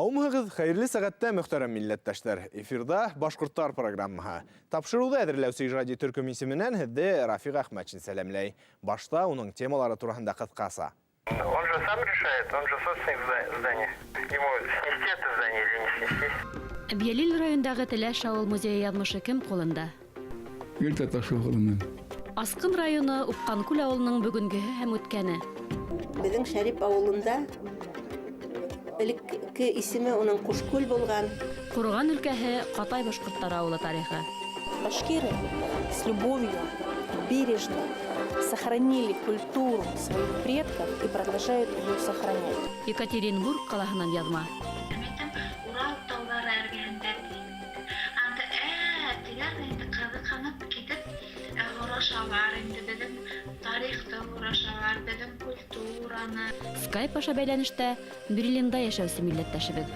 Һаумыһығыҙ, хәйерле сәғәттә, мөхтәрәм милләттәштәр. Эфирҙа Башҡорттар программаһы. Тапшырыуҙы әҙерләүсе ижади төркөм исеменән һеҙҙе Рафиҡ Әхмәтшин сәләмләй. Башта уның темалары тураһында ҡыҫҡаса. Он же сам решает, он же собственник здания. Ему снести это здание или не снести? Әбйәлил райондағы Теләш авыл музее яҙмышы кем ҡулында? Гел ташлы ҡулынан. Асҡын районы Упҡанкүл ауылының бөгөнгөһө һәм үткәне. Беҙҙең Шәрип ауылында элекке исеме уның Ҡушкүл булған. Ҡурған өлкәһе Ҡатай башҡорттары ауылы тарихы. Башкиры с любовью, бережно сохранили культуру своих предков и продолжают ее сохранять. Екатеринбург ҡалаһынан яҙма. Әйтәм, Урал тауҙары эргәһендә ти. Анда тегеләр инде ҡыҙыҡһынып китеп һорашалар инде беҙҙең тарихты һорашалар, беҙҙең культураны. Скайп аша бәйләнештә Берлинда йәшәүсе милләттәшебеҙ.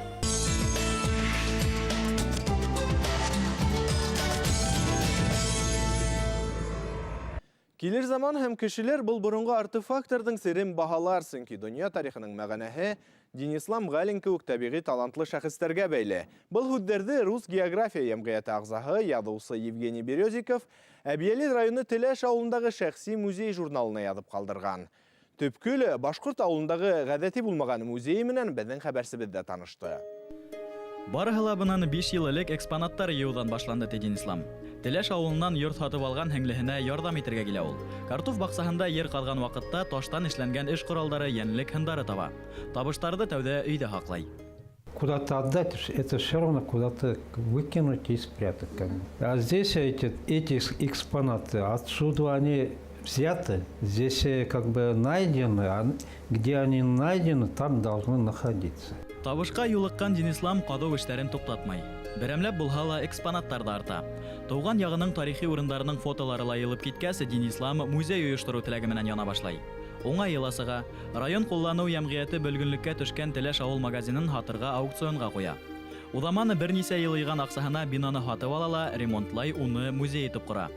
Килер заман һәм кешеләр был боронғо артефакттарҙың серен баһалар, сөнки донъя тарихының мәғәнәһе Динислам Ғалин кеүек тәбиғи талантлы шәхестәргә бәйле. Был һүҙҙәрҙе Рус география йәмғиәте ағзаһы, яҙыусы Евгений Березиков Әбйәлил районы Теләш ауылындағы шәхси музей журналына яҙып ҡалдырған. Төпкөл башҡорт ауылындағы ғәҙәти булмаған музей менән беҙҙең хәбәрсебеҙ ҙә танышты. Барыһы ла бынан 5 йыл элек экспонаттар йыйыуҙан башланды, ти Динислам. Теләш ауылынан йорт һатып алған һеңлеһенә ярҙам итергә килә ул. Картуф баҡсаһында ер ҡаҙған ваҡытта таштан эшләнгән эш ҡоралдары, йәнлек һындары таба. Табыштарҙы тәүҙә өйҙә һаҡлай. Куда-то отдать, это все равно куда-то выкинуть и спрятать. Как бы. А здесь эти экспонаты, отсюда они взяты, здесь как бы найдены, а где они найдены, там должны находиться. Табышҡа юлыҡҡан Динислам ҡаҙыу эштәрен туҡтатмай. Берәмләп булһа ла экспонаттар ҙа арта. Тыуған яғының тарихи урындарының фотолары ла йыйылып киткәс, Динислам музей ойоштороу теләге менән яна башлай. Уңай йыла сыға. Район ҡулланыу йәмғиәте бөлгөнлөккә төшкән Теләш ауыл магазинын һатырға аукционға ҡуя. Уҙаман бер нисә йыл йыйған аҡсаһына бинаны һатып ала ла, ремонтлай, уны музей итеп ҡора.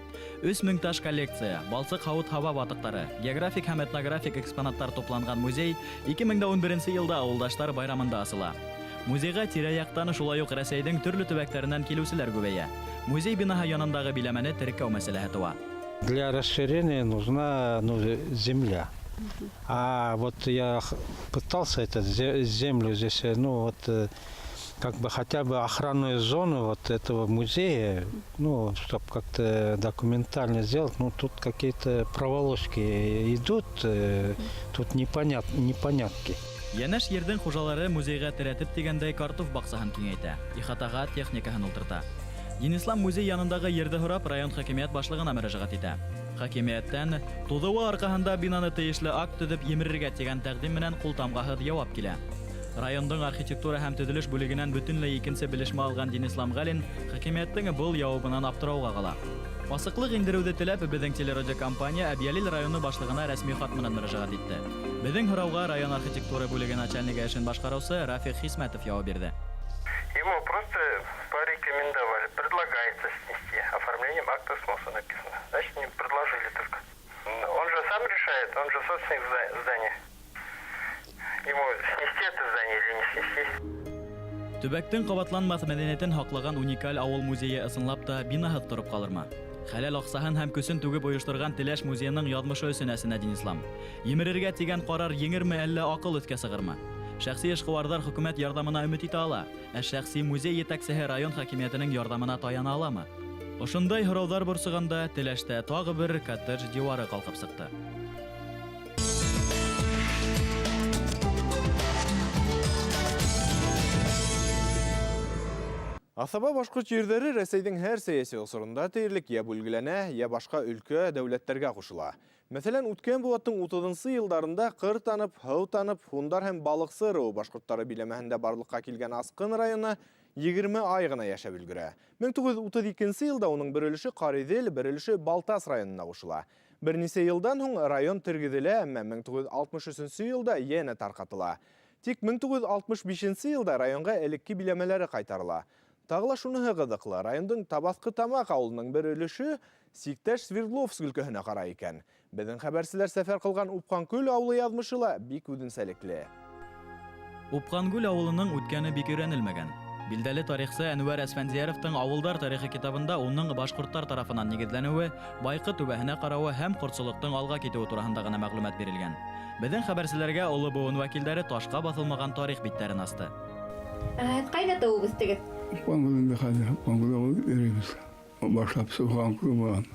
3000 таш коллекция, балсыҡ һауыт-һаба ватыҡтары, географик һәм этнографик экспонаттар тупланған музей 2011 йылда ауылдаштар байрамында асыла. Музейға тирә-яҡтан, шулай уҡ Рәсәйҙең төрлө төбәктәренән килеүселәр күбәйә. Музей бинаһы янындағы биләмәне теркәү мәсьәләһе тыуа. Для расширения нужна, ну, земля. А вот я пытался это землю здесь, ну вот, как бы хотя бы охранную зону вот этого музея, ну, чтоб как-то документально сделать, ну, тут какие-то проволочки идут, тут непонятки. Йәнәш ерҙең хужалары музейға терәтеп тигәндәй картуф баҡсаһын киңәйтә, ихатаға техникаһын ултырта. Динислам музей янындағы ерҙе һорап район хакимиәт башлығына мөрәжәғәт итә. Хакимиәттән туҙыуы арҡаһында бинаны тейешле акт төҙөп емерергә тигән тәҡдим менән ҡултамғаһыҙ яуап килә. Райондың архитектура һәм төҙөлөш бүлегенән бөтөнләй икенсе белешмә алған Динислам Ғалин хакимиәттең был яуабынан аптырауға ҡала. Асыҡлыҡ индереүҙе теләп, беҙҙең телерадиокомпания Әбйәлил районы башлығына рәсми хат менән мөрәжәғәт итте. Беҙҙең һорауға район архитектура бүлеге начальнигы эшен башҡарыусы Рафиҡ Хисмәтов яуап бирҙе. Ему просто порекомендовали, предлагается снести. Оформлением акта сноса написано. Значит, не предложили только. Он же сам решает, он же собственник здания. Ему снести это здание или не снести? Төбәктең ҡабатланмаҫ мәҙәниәтен һаҡлаған уникаль ауыл музейы ысынлап та бинаһыҙ тороп ҡалырмы? Хәләл аҡсаһын һәм көсөн түгеп ойошторған Теләш музейының яҙмышы өсөн әсенә Динислам. Емерергә тигән ҡарар еңерме, әллә аҡыл өҫкә сығырмы? Шәхси эшҡыуарҙар хөкүмәт ярҙамына өмөт итә ала, ә шәхси музей етәксеһе район хакимиәтенең ярҙамына таяна аламы? Ошондай һорауҙар борсоғанда Теләштә тағы бер коттедж диуары ҡалҡып сыҡты. Аҫаба башҡорт ерҙәре Рәсәйҙең һәр сәйәси осоронда тиерлек йә бүлгеләнә, йә башҡа өлкә, дәүләттәргә ҡушыла. Мәҫәлән, үткән быуаттың утыҙынсы йылдарында ҡыр танып, һыу танып, һундар һәм балыҡсы ырыуы башҡорттары биләмәһендә барлыҡҡа килгән Асҡын районы 20 ай ғына йәшәп өлгөрә. 1932 йылда уның бер өлөшө Ҡариҙел, бер өлөшө Балтас районына ҡушыла. Бер нисә йылдан һуң район тергеҙелә, әммә 1963 йылда йәнә тарҡатыла. Тик 1965 йылда районға элекке биләмәләре ҡайтарыла. Тағы ла шуныһы ҡыҙыҡлы, райондың Табаҫҡы Тамаҡ ауылының бер өлөшө сиктәш Свердловск өлкәһенә ҡарай икән. Беҙҙең хәбәрселәр сәфәр ҡылған Упҡанкүл ауылы яҙмышы ла бик үҙенсәлекле. Упҡангүл ауылының үткәне бик өйрәнелмәгән. Билдәле тарихсы Әнүәр Әсфәндиәровтың Ауылдар тарихы китабында уның башҡорттар тарафынан нигеҙләнеүе, Байҡы түбәһенә ҡарауы һәм ҡортсолоҡтоң алға китеүе тураһында ғына мәғлүмәт бирелгән. Беҙҙең хәбәрселәргә оло быуын вәкилдәре ташҡа баҫылмаған тарих биттәрен асты. Һеҙ ҡайҙа тыуып үҫтегеҙ? Упҡангүлендә хәҙер Упҡангүл ауылы йөрөйбөҙ. Башлап Субханҡул булған.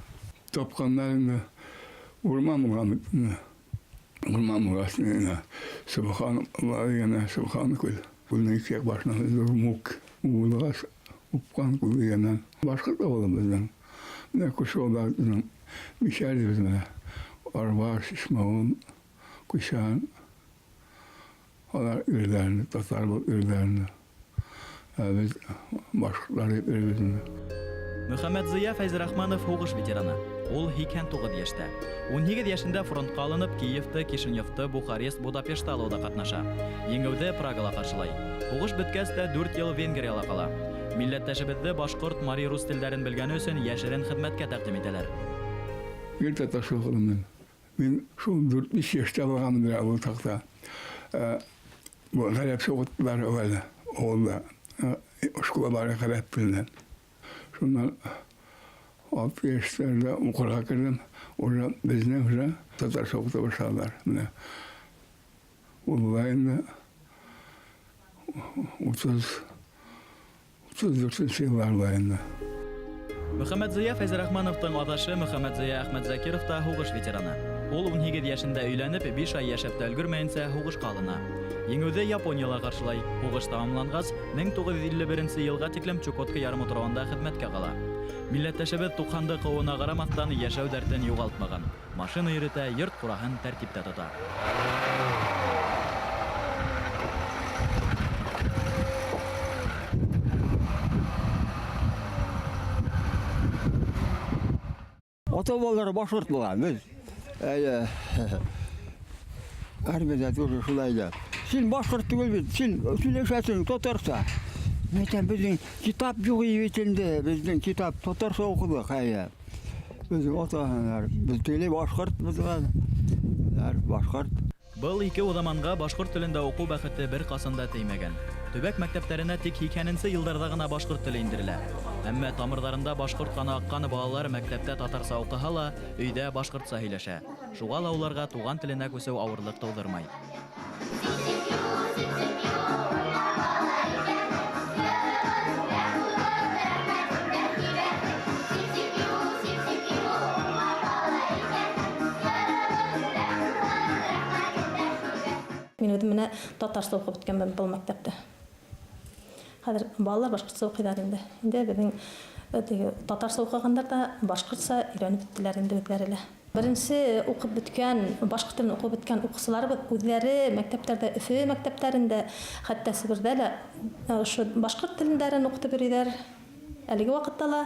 Тапҡандар инде урман булған бит инде. Урман булғас инде Субхан дигән Субханкүл. Күлнең ике яҡ башынан ҙур мүк булғас Упҡанкүл дигәннән. Башҡорт ауылы беҙҙең. Менә күрше ауылдар беҙҙең Мишәр тибеҙ менә. Арбаш, Шишмәүен, Күшән. Алар йөрөйҙәр, татар булып йөрөйҙәр. Ә беҙ башҡорттар тип йөрөйбөҙ инде. Мөхәммәтзыя Фәйзрахманов һуғыш ветераны. Ул 89 йәштә. 18 йәшендә фронтҡа алынып, Киевты, Кишиневты, Бухарест, Будапештты алыуҙа ҡатнаша. Еңеүҙе Прагала ҡаршылай. Һуғыш бөткәс тә 4 йыл Венгрияла ҡала. Милләттәшебеҙҙе башҡорт, мари, рус телдәрен белгәне өсөн йәшерен хеҙмәткә тәҡдим итәләр. Гел татарса уҡыным мин. Мин шул 4-5 йәштә булғанмын ул саҡта. Ғәрәпсә уҡыттылар әүәле ауылда. Школа бар ғәрәп теленән. Шуннан 6 йәштәрҙә уҡырға керҙем. Уже беҙҙең уже татарса уҡыта башланылар. Менә ул була инде 34 йыллар була инде. Мөхәммәтзыя Фәйзрахмановтың аҙашы Мөхәммәтзыя Әхмәтзакиров та һуғыш ветераны. Ул 18 йәшендә өйләнеп, 5 ай йәшәп тә өлгөрмәйенсә һуғышҡа алына. Еңеүҙе Японияла ҡаршылай. Һуғыш тамамланғас, 1951 йылға тиклем Чукотка ярымутравында хеҙмәткә ҡала. Милләттәшебеҙ 90-ды ҡыуыуына ҡарамаҫтан йәшәү дәртен юғалтмаған. Машина йөрөтә, йорт ҡураһын тәртиптә тота. Ата-бабалары башҡорт булған, беҙ. Әйе. Армияда тоже шулай да. Һин башҡорт түгел бит, һин һөйләшәһең татарса. Мин әйтәм, беҙҙең китап юҡ бит инде, беҙҙең китап татарса уҡыҙыҡ, әйе. Беҙҙең ата-аналар, беҙ теле башҡорт беҙгә. Башҡорт. Был ике уҙаманға башҡорт телендә уҡыу бәхете бер ҡасан да теймәгән. Төбәк мәктәптәренә тик 80-нсе йылдарҙа ғына башҡорт теле индерелә. Әммә тамырҙарында башҡорт ҡаны аҡҡан балалар мәктәптә татарса уҡыһа ла, өйҙә башҡортса һөйләшә. Шуға ла уларға туған теленә күсеү ауырлыҡ тыуҙырмай. Мин үҙем менә татарса уҡып бөткәнмен был мәктәптә. Хәҙер балалар башҡортса уҡыйҙар инде. Инде беҙҙең теге татарса уҡығандар да башҡортса өйрәнеп бөттөләр инде үҙҙәре лә. Беренсе уҡып бөткән, башҡорт телен уҡып бөткән уҡыусыларыбыҙ үҙҙәре мәктәптәрҙә, Өфө мәктәптәрендә, хатта Себерҙә лә ошо башҡорт телендәрен уҡытып йөрөйҙәр. Әлеге ваҡытта ла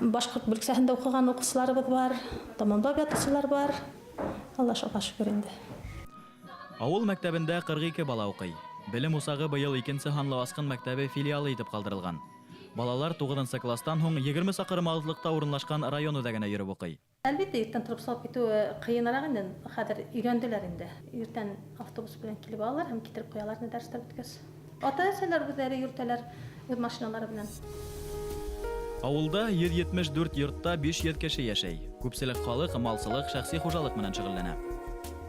башҡорт бүлексәһендә уҡыған уҡыусыларыбыҙ бар, тамамлап ятыусылар бар. Алла шуға шөкөр инде. Ауыл мәктәбендә 42 бала уҡый. Белем усағы быйыл 2-нсе һанлы Асҡын мәктәбе филиалы итеп ҡалдырылған. Балалар 9-нсы класстан һуң 20 саҡрым алыҫлыҡта урынлашҡан район үҙәгенә йөрөп уҡый. Әлбиттә, иртән тороп салып китеү ҡыйыныраҡ инде. Хәҙер өйрәнделәр инде. Иртән автобус белән килеп алалар һәм китереп ҡуялар инде дәрестәр бөткәс. Ата-әсәләр үҙҙәре йөртәләр үҙ машиналары белән. Ауылда 174 йортта 500 кеше йәшәй. Күпселек халыҡ малсылыҡ, шәхси хужалыҡ менән шөғөлләнә.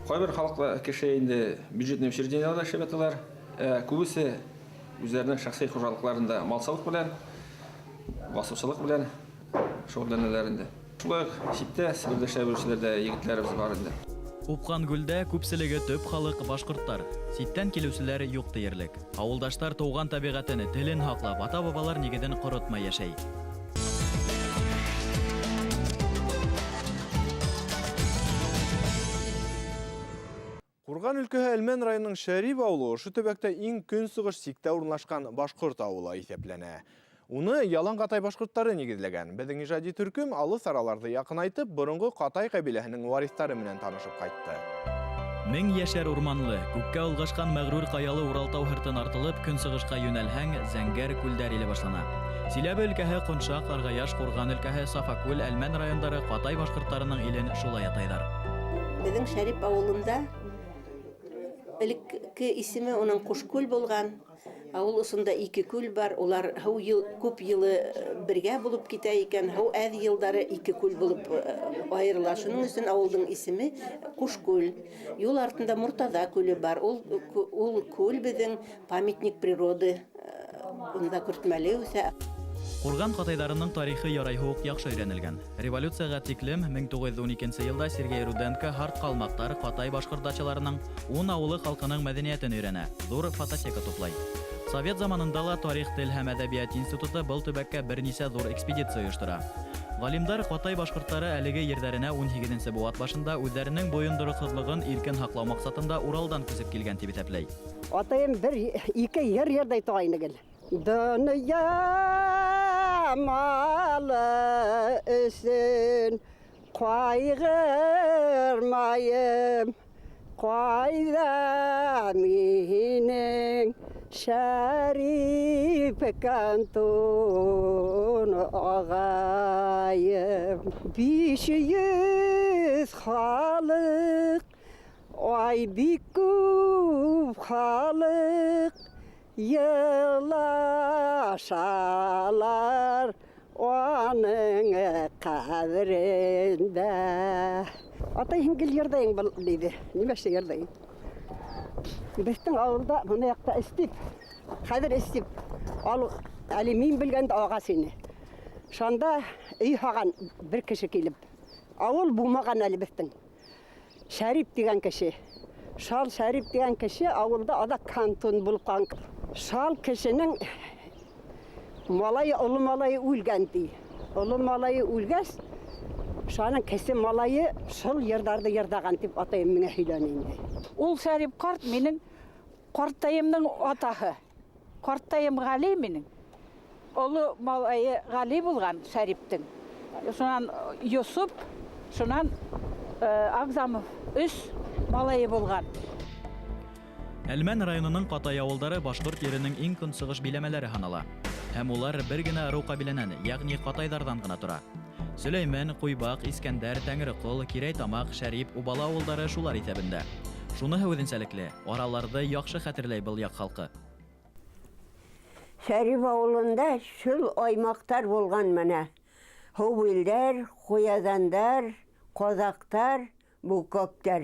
Ҡайбер халыҡ кеше инде бюджетный учреждениеларҙа эшләп яталар. Күбесе үҙҙәренең шәхси хужалыҡларында малсылыҡ белән, басыусылыҡ белән шөғөлләнәләр инде. Шулай уҡ ситтә Себерҙә эшләп йөрөүселәр дә егетләребеҙ бар инде. Упҡангүлдә күпселеге төп халыҡ башҡорттар. Ситтән килеүселәр юҡ тиерлек. Ауылдаштар тыуған тәбиғәтен, телен һаҡлап, ата-бабалар нигеҙен ҡоротмай йәшәй. Ҡурған өлкәһе Әлмән районының Шәрип ауылы ошо төбәктә иң көнсығыш сиктә урынлашҡан башҡорт ауылы иҫәпләнә. Уны ялан ҡатай башҡорттары нигеҙләгән. Беҙҙең ижади төркөм алыҫ араларҙы яҡынайтып, боронғо ҡатай ҡәбиләһенең вариҫтары менән танышып ҡайтты. Мең йәшәр урманлы, күккә олғашҡан мәғрур ҡаялы Уралтау һыртын артылып, көнсығышҡа йүнәлһәң, зәңгәр күлдәр иле башлана. Силәбе өлкәһе Ҡоншаҡ, Арғаяш, Ҡурған өлкәһе, Сафакүл, Әлмән райондары ҡатай башҡорттарының илен шулай атайҙар. Беҙҙең Шәрип ауылында Элекке исеме уның Ҡушкүл булған. Ауыл осонда ике күл бар. Улар һыу йыл, күп йылы бергә булып китә икән, һыу әҙ йылдары ике күл булып айырыла. Шуның өсөн ауылдың исеме Ҡушкүл. Юл артында Муртаҙа күле бар. Ул күл беҙҙең памятник природы, унда көртмәле үҫә. Ҡурған ҡатайҙарының тарихы ярайһы уҡ яҡшы өйрәнелгән. Революцияға тиклем 1912 йылда Сергей Руденко һарт ҡалмаҡтар ҡатай башҡорт дачаларының 10 ауылы халҡының мәҙәниәтен өйрәнә, ҙур фототека туплай. Совет заманында ла тарих, тел һәм әҙәбиәт институты был төбәккә бер нисә ҙур экспедиция ойоштора. Ғалимдар ҡатай башҡорттары әлеге ерҙәренә 18 быуат башында үҙҙәренең бойондороҡһоҙлоғон иркен һаҡлау маҡсатында Уралдан күсеп килгән тип иҫәпләй. Атайым бер ике йыр йырҙай торғайны гел. Донъя малы өсөн ҡайғырмайым, ҡайҙа минең Шәрип кантон ағайым. 500 халыҡ, ай бик күп халыҡ, йылашалар уның ҡәберендә. Атайым гел йырҙайың был тиҙе. Нимәсе йырҙайың? Беҙҙең ауылда бына яҡта эстип, хәҙер эстип. Ал әле мин белгәндә ағас ине. Шунда өй һаған бер кеше килеп. Ауыл булмаған әле беҙҙең. Шәрип тигән кеше. Шал Шәрип тигән кеше ауылда аҙаҡ кантон булып ҡалған. Шал кешенең малайы, оло малайы үлгән ти. Оло малайы үлгәс, шуның кесе малайы шул йырҙарҙы йырҙаған тип атайым миңә һөйләне инде. Ул Шәрип ҡарт минең ҡартайымдың атаһы. Ҡартайым Ғәли минең. Оло малайы Ғәли булған Шәриптең. Шунан Йосоп, шунан Ағзамов өс малайы булған. Әлмән районының Ҡатай ауылдары башҡорт еренең иң көнсығыш биләмәләре һанала. Һәм улар бер генә ырыу ҡәбиләнән, йәғни ҡатайҙарҙан ғына тора. Сөләймән, Ҡуйбаҡ, Искәндәр, Тәңреҡол, Кирәй-Тамаҡ, Шәрип, Убала ауылдары шулар иҫәбендә. Шуныһы үҙенсәлекле, араларҙы яҡшы хәтерләй был яҡ халҡы. Шәрип ауылында шул аймаҡтар булған менә. Һыуилдәр, ҡуяҙандар, ҡаҙаҡтар, букоктар.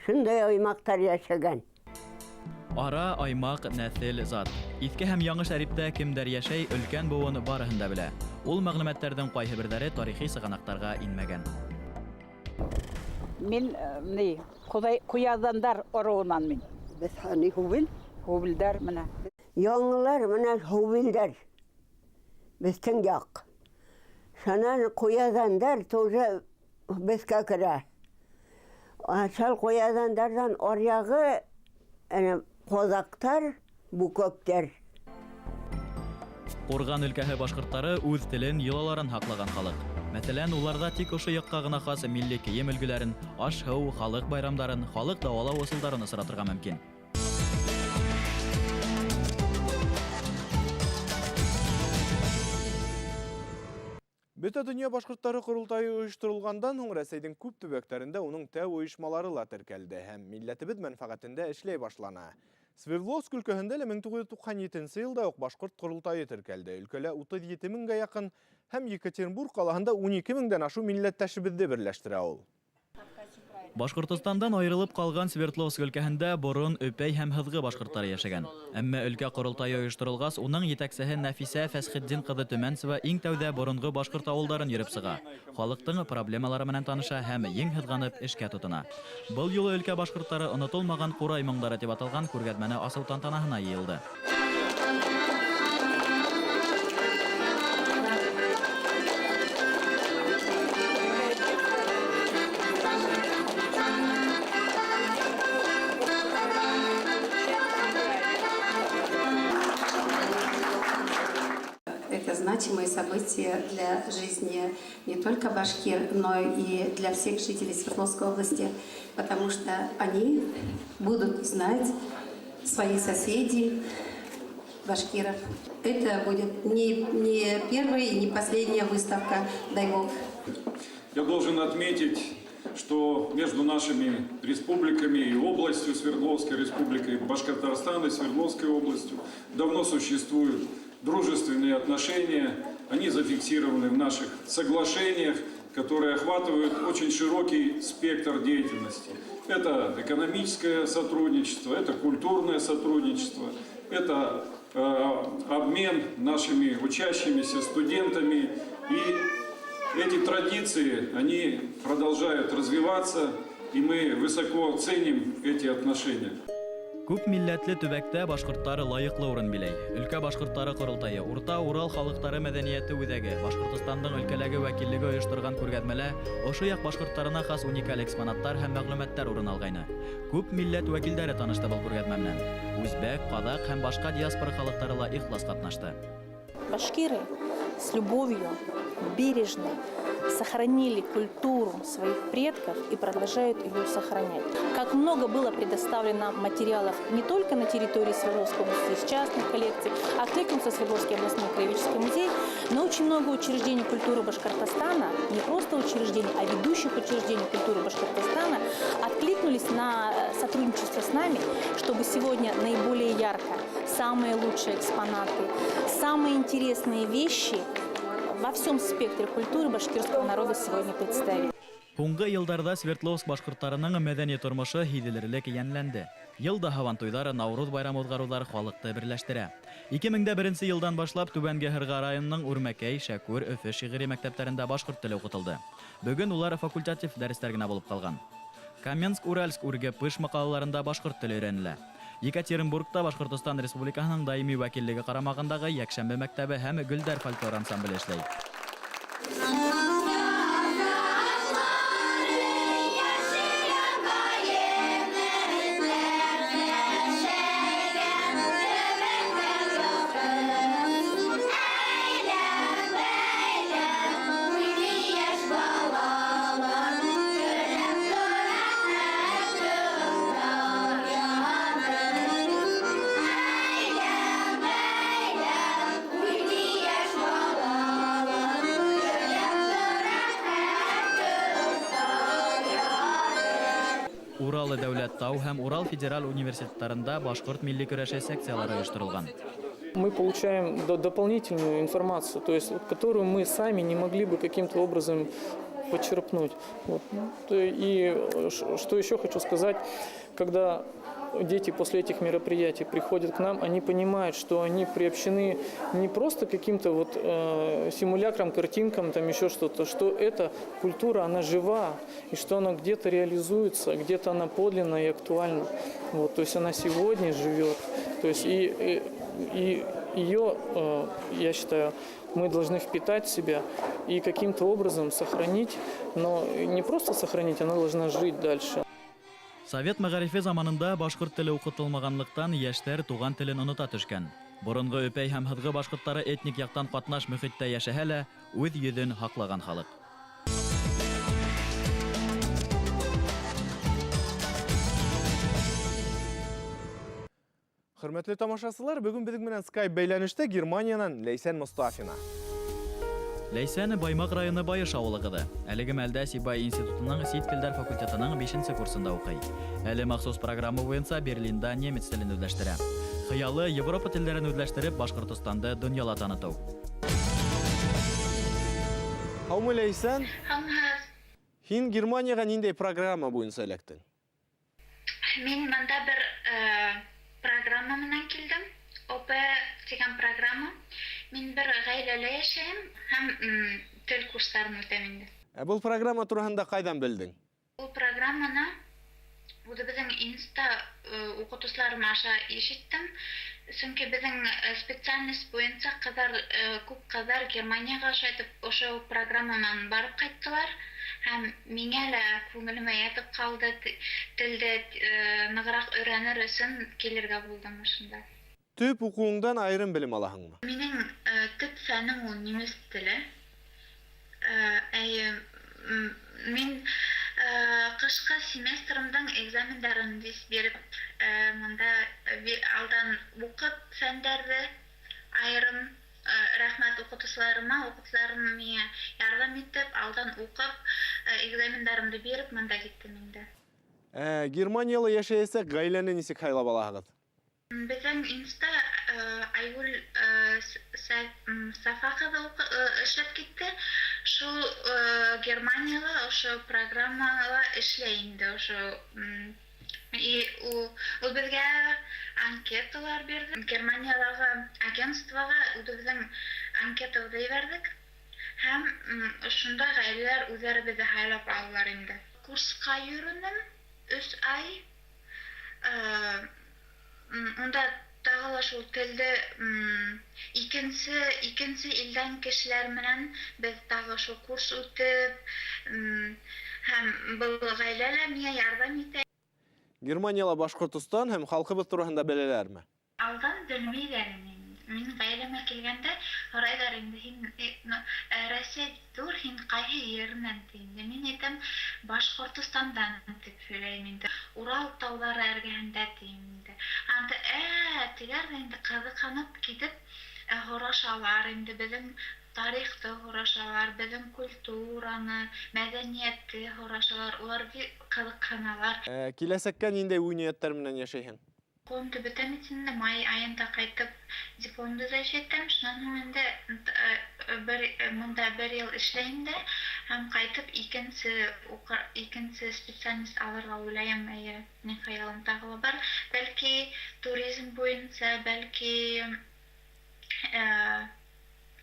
Шундай аймаҡтар йәшәгән. Ара, аймаҡ, нәҫел, зат. Иҫке һәм яңы Шәриптә кемдәр йәшәй, өлкән быуын барыһын да белә. Ул мәғлүмәттәрҙең ҡайһы берҙәре тарихи сығанаҡтарға инмәгән. Мин, ни, Ҡуҙай, Ҡуяҙандар ырыуынан мин. Беҙ ни һүбел? Һүбелдәр менә. Яңылар менә һүбелдәр. Беҙҙең яҡ. Шунан ҡуяҙандар тоже беҙгә керә. Шул ҡуяҙандарҙан аръяғы, әнә, ҡаҙаҡтар, букоктар. Ҡурған өлкәһе башҡорттары үҙ телен, йолаларын һаҡлаған халыҡ. Мәҫәлән, уларҙа тик ошо яҡҡа ғына хас милли кейем өлгөләрен, аш-һыу, халыҡ байрамдарын, халыҡ дауалау ысулдарын осратырға мөмкин. Бөтә донъя башҡорттары ҡоролтайы ойошторолғандан һуң Рәсәйҙең күп төбәктәрендә уның тәү ойошмалары ла теркәлде һәм милләтебеҙ мәнфәғәтендә эшләй башлана. Свердловск өлкәһендә лә 1997 йылда уҡ башҡорт ҡоролтайы теркәлде. Өлкәлә 37 меңгә яҡын һәм Екатеринбург ҡалаһында 12 меңдән ашыу милләттәшебеҙҙе берләштерә ул. Башҡортостандан айырылып ҡалған Свердловск өлкәһендә борон Өпәй һәм Һыҙғы башҡорттары йәшәгән. Әммә өлкә ҡоролтайы ойошторолғас, уның етәксеһе Нәфисә Фәсхетдин ҡыҙы Төмәнцева иң тәүҙә боронғо башҡорт ауылдарын йөрөп сыға. Халыҡтың проблемалары менән таныша һәм ең һыҙғанып эшкә тотона. Был юлы өлкә башҡорттары онотолмаған ҡурай моңдары тип аталған күргәҙмәне асыу тантанаһына йыйылды. Это значимые события для жизни не только башкир, но и для всех жителей Свердловской области, потому что они будут знать своих соседей, башкиров. Это будет не первая и не последняя выставка, дай бог. Я должен отметить что между нашими республиками и областью Свердловской республикой, Башкортостан и Свердловской областью давно существуют дружественные отношения. Они зафиксированы в наших соглашениях, которые охватывают очень широкий спектр деятельности. Это экономическое сотрудничество, это культурное сотрудничество, это обмен нашими учащимися, студентами. И эти традиции, они продолжают развиваться, и мы высоко ценим эти отношения. Күп милләтле төбәктә башҡорттар лайыҡлы урын биләй. Өлкә башҡорттары ҡоролтайы, Урта Урал халыҡтары мәҙәниәте үҙәге, Башҡортостандың өлкәләге вәкиллеге ойошторған күргәҙмәлә ошо яҡ башҡорттарына хас уникаль экспонаттар һәм мәғлүмәттәр урын алғайны. Күп милләт вәкилдәре танышты был күргәҙмә менән. Үзбәк, ҡаҙаҡ һәм башҡа диаспора халыҡтары ла ихлас ҡатнашты. Башкиры с любовью, бережно сохранили культуру своих предков и продолжают ее сохранять. Как много было предоставлено материалов не только на территории Свердловской области, из частных коллекций, откликнулся Свердловский областной краеведческий музей, но очень много учреждений культуры Башкортостана, не просто учреждений, а ведущих учреждений культуры Башкортостана откликнулись на сотрудничество с нами, чтобы сегодня наиболее ярко, самые лучшие экспонаты, самые интересные вещи во всем спектре культуры башкирского народа сегодня представить. Һуңғы йылдарҙа Свердловск башҡорттарының мәҙәни тормошо һиҙелерлек йәнләнде. Йылда һабантуйҙар, Науруҙ байрамы уҙғарыуҙар халыҡты берләштерә. 2001 йылдан башлап Түбәнге Һырға районының Үрмәкәй, Шәкүр, Өфө шиғри мәктәптәрендә башҡорт теле уҡытылды. Бөгөн улар факультатив дәрестәр генә булып ҡалған. Каменск, Уральск, Үрге, Пышма ҡалаларында башҡорт теле өйрәнелә. Екатеринбургта Башҡортостан Республикаһының даими вәкиллеге ҡарамағындағы йәкшәмбе мәктәбе һәм Гөлдәр фольклор ансамбле эшләй. Урал дәүләт тау һәм Урал федераль университеттарында башҡорт милли көрәше секциялары ойошторолған. Мы получаем дополнительную информацию, то есть, которую мы сами не могли бы каким-то образом почерпнуть. Вот. И что еще хочу сказать, когда дети после этих мероприятий приходят к нам, они понимают, что они приобщены не просто к каким-то вот симулякрам, картинкам, там еще что-то, что эта культура, она жива, и что она где-то реализуется, где-то она подлинна и актуальна. Вот, то есть она сегодня живет. То есть и ее, я считаю, мы должны впитать в себя и каким-то образом сохранить, но не просто сохранить, она должна жить дальше. Совет мәғарифе заманында башҡорт теле уҡытылмағанлыҡтан йәштәр туған телен онота төшкән. Боронғо Өпәй һәм Һыҙғы башҡорттары этник яҡтан ҡатнаш мөхиттә йәшәһә лә, үҙ йөҙөн һаҡлаған халыҡ. Хөрмәтле тамашасылар, бөгөн беҙҙең менән Skype бәйләнештә Германиянан Ләйсән Мостафина. Ләйсән Баймаҡ районы Байыш ауылы ҡыҙы. Әлеге мәлдә Сибай институтының сит телдәр факультетының 5-нсе курсында уҡый. Әле махсус программа буйынса Берлинда немец телен үҙләштерә. Хыялы Европа телдәрен үҙләштереп Башҡортостанды донъяла танытыу. Һаумы, Ләйсән? Һаумыһығыҙ. Һин Германияға ниндәй программа буйынса эләктең? Мин бында бер программа менән килдем. ОП тигән программа. Мин бер ғаиләлә йәшәйем һәм тел курстарын үтәм инде. Ә был программа тураһында ҡайҙан белдең? Ул программаны үҙебеҙҙең инста уҡытыусыларым аша ишеттем. Сөнки беҙҙең специальность буйынса ҡыҙҙар, күп ҡыҙҙар Германияға ошо ошо программа менән барып ҡайттылар. Һәм миңә лә күңелемә ятып ҡалды, телде нығыраҡ өйрәнер өсөн килергә булдым ошонда. Төп уҡыуыңдан айырым белем алаһыңмы? Минең төп фәнем ул немец теле. Мин ҡышҡы семестрымдың экзамендарын биреп, мында алдан уҡып фәндәрҙе айырым, рәхмәт уҡытыусыларыма, уҡытыусыларым миңә ярҙам итеп, алдан уҡып, Экзамендарымды биреп, мында киттем инде. Германияла йәшәйәсәк ғаиләне нисек һайлап алаһығыҙ? Беҙҙең инста Айгүл Сафа ҡыҙы эшләп китте. Шул Германияла ошо программала эшләй инде ошо. И ул беҙгә анкеталар бирҙе. Германиялағы агентствоға үҙебеҙҙең анкетабыҙҙы ебәрҙек. Һәм ошонда ғаиләләр үҙҙәре беҙҙе һайлап алалар инде. Курсҡа йөрөнөм 3 ай. Унда тағы ла шул телде икенсе илдән кешеләр менән беҙ тағы шул курс үтеп, һәм был ғаилә лә миңә ярҙам итә. Германияла Башҡортостан һәм халҡыбыҙ тураһында беләләрме? Алдан белмәйҙәр инде. Мин ғаиләмә килгәндә һорайҙар инде, һин Россия ҙур, һин ҡайһы еренән ти инде. Мин әйтәм, Башҡортостандан тип һөйләйем инде. Урал тауҙары эргәһендә тием инде. Анда тегәр ҙә инде ҡыҙыҡһынып китеп һорашалар инде, беҙҙең тарихты һорашалар, беҙҙең культураны, мәҙәниәтте һорашалар, улар бик ҡыҙыҡһыналар. Киләсәккә ниндәй уй-ниәттәр менән йәшәйһең? Уҡыуымды бөтәм инде, май айында ҡайтып дипломды защищать итәм. Шунан һуң инде мында бер йыл эшләйем дә һәм ҡайтып икенсе специальность алырға уйлайым. Эйе, минең хыялым тағы ла бар. Бәлки туризм буйынса, бәлки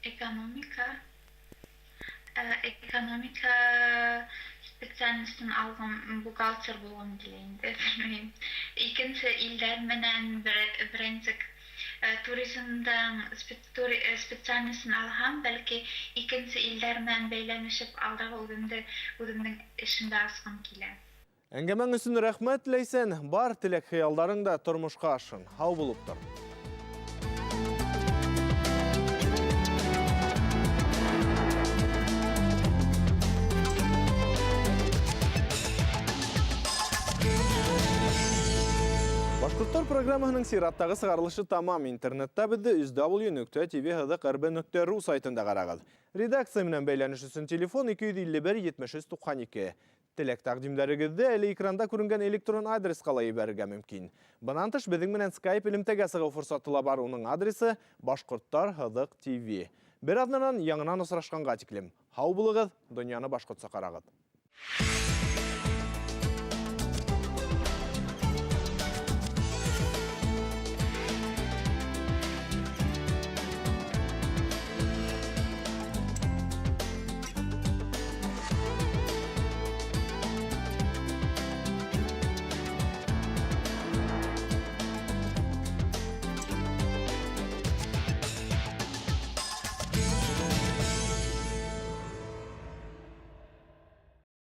экономика специальностын алғым, бухгалтер булғым килә инде, белмәйем. Икенсе илдәр менән беренсек туризмдан специальностын алһам, бәлки икенсе илдәр менән бәйләнешеп алдағы үҙемдең эшемде асҡым килә. Әңгәмәң өсөн рәхмәт, Ләйсән. Бар теләк хыялдарың да тормошҡа ашһын. Һау булып тор. Башҡорттар программаһының сираттағы сығарылышы тамам. Интернетта беҙҙе www.tv.rb.ru сайтында ҡарағыҙ. Редакция менән бәйләнеш өсөн телефон 251 73 92. Теләк тәҡдимдәрегеҙҙе әле экранда күренгән электрон адресҡа ла ебәрергә мөмкин. Бынан тыш беҙҙең менән Skype элемтәгә сығыу форсаты ла бар. Уның адресы Башҡорттар һыҙыҡ ТВ. Бер аҙнанан яңынан осрашҡанға тиклем. Һау булығыҙ, донъяны башҡортса ҡарағыҙ.